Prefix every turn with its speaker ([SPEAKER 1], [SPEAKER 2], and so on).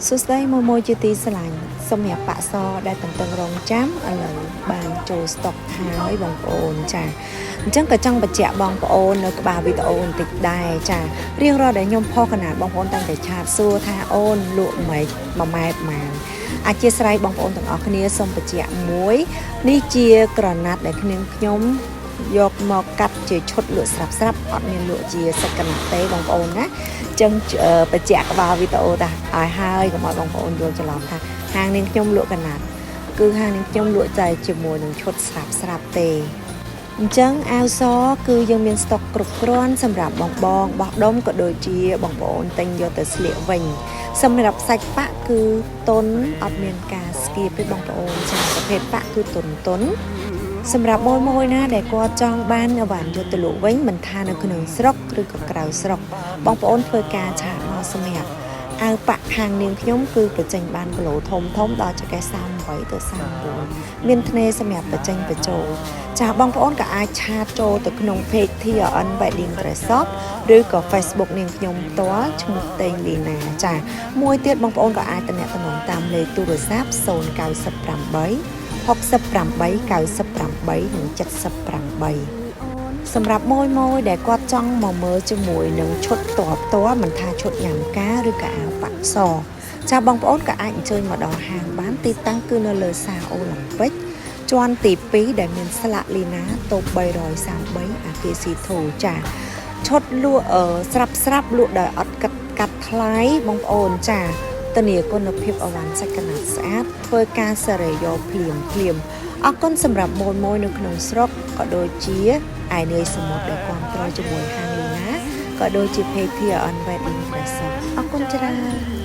[SPEAKER 1] សួស្តីមួយមួយជាទីស្រឡាញ់សម្រាប់ប៉ាក់សដែលតន្ទឹងរង់ចាំឥឡូវបានចូលស្តុកហើយបងប្អូនចាអញ្ចឹងក៏ចង់បញ្ជាក់បងប្អូននៅក្បាលវីដេអូបន្តិចដែរចារៀងរាល់ដែលខ្ញុំផុសកណាតបងប្អូនតាំងតែ chat សួរថាអូនលក់មិនមួយម៉ែត្រម៉ានអធិស្ឋានបងប្អូនទាំងអស់គ្នាសូមបញ្ជាក់មួយនេះជាក្រណាត់ដែលគ្នាខ្ញុំយកមកកាត់ជាឈុតលក់ស្រាប់ស្រាប់អត់មានលក់ជាសាច់កណាត់ទេបងប្អូនណា ចឹងបញ្ជាក់ក្បាលវីដេអូតាឲ្យហើយកុំឲ្យបងប្អូនយល់ច្រឡំថាហាងនាងខ្ញុំលក់កណាត់គឺហាងនាងខ្ញុំលក់តែជាមួយនឹងឈុតស្រាប់ស្រាប់ទេអញ្ចឹងអាវសគឺយើងមានស្តុកគ្រប់គ្រាន់សម្រាប់បងបងបោះដុំក៏ដូចជាបងប្អូនទិញយកទៅស្លៀកវិញសម្រាប់សាច់ប៉ាក់គឺតុនអត់មានការស្គៀបទេបងប្អូនចាប្រភេទប៉ាក់គឺតុនតុន សម្រាប់មួយមួយណាដែលគាត់ចង់បានអីវ៉ាន់យកទៅលក់វិញមិនថានៅក្នុងស្រុកឬក៏ក្រៅស្រុកបងប្អូនធ្វើការ chat មកសម្រាប់អាវប៉ាក់ខាងនាងខ្ញុំគឺបញ្ចេញបានគីឡូធំធំដល់ចង្កេះ38ទៅ39មានធ្នេសម្រាប់បញ្ចេញបញ្ចូលចាបងប្អូនក៏អាច chat ចូលទៅក្នុង page TRN Wedding Dress Shop ឬក៏ Facebook នាងខ្ញុំផ្ទាល់ឈ្មោះតេងលីណាចាមួយទៀតបងប្អូនក៏អាចទំនាក់ទំនងតាមលេខទូរស័ព្ទ098 68 98និង78សម្រាប់មួយមួយដែលគាត់ចង់មកមើលជាមួយនឹងឈុតផ្ទាល់ផ្ទាល់មិនថាឈុតញ៉ាំការឬក៏អាវប៉ាក់សចាបងប្អូនក៏អាចអញ្ជើញមកដល់ហាងបានទីតាំងគឺនៅលើសាអូឡ িম্প ិកជាន់ទី2ដែលមានស្លាកលីណាតូប333អាគារ C2 ចាឈុតលក់ស្រាប់ស្រាប់លក់ដោយអត់កាត់កាត់ថ្លៃបងប្អូនចាធានាគុណភាពអវ៉ាន់សាច់កណាត់ស្អាតធ្វើការសេរីយកភ្លាមភ្លាមអរគុណសម្រាប់ម៉ូនមួយនៅក្នុងស្រុកក៏ដូចជាឯនាយសមុទ្រដែលគ្រប់គ្រងជាមួយហាងលីណាក៏ដូចជា Page TRN Wedding Dress អរគុណច្រើន។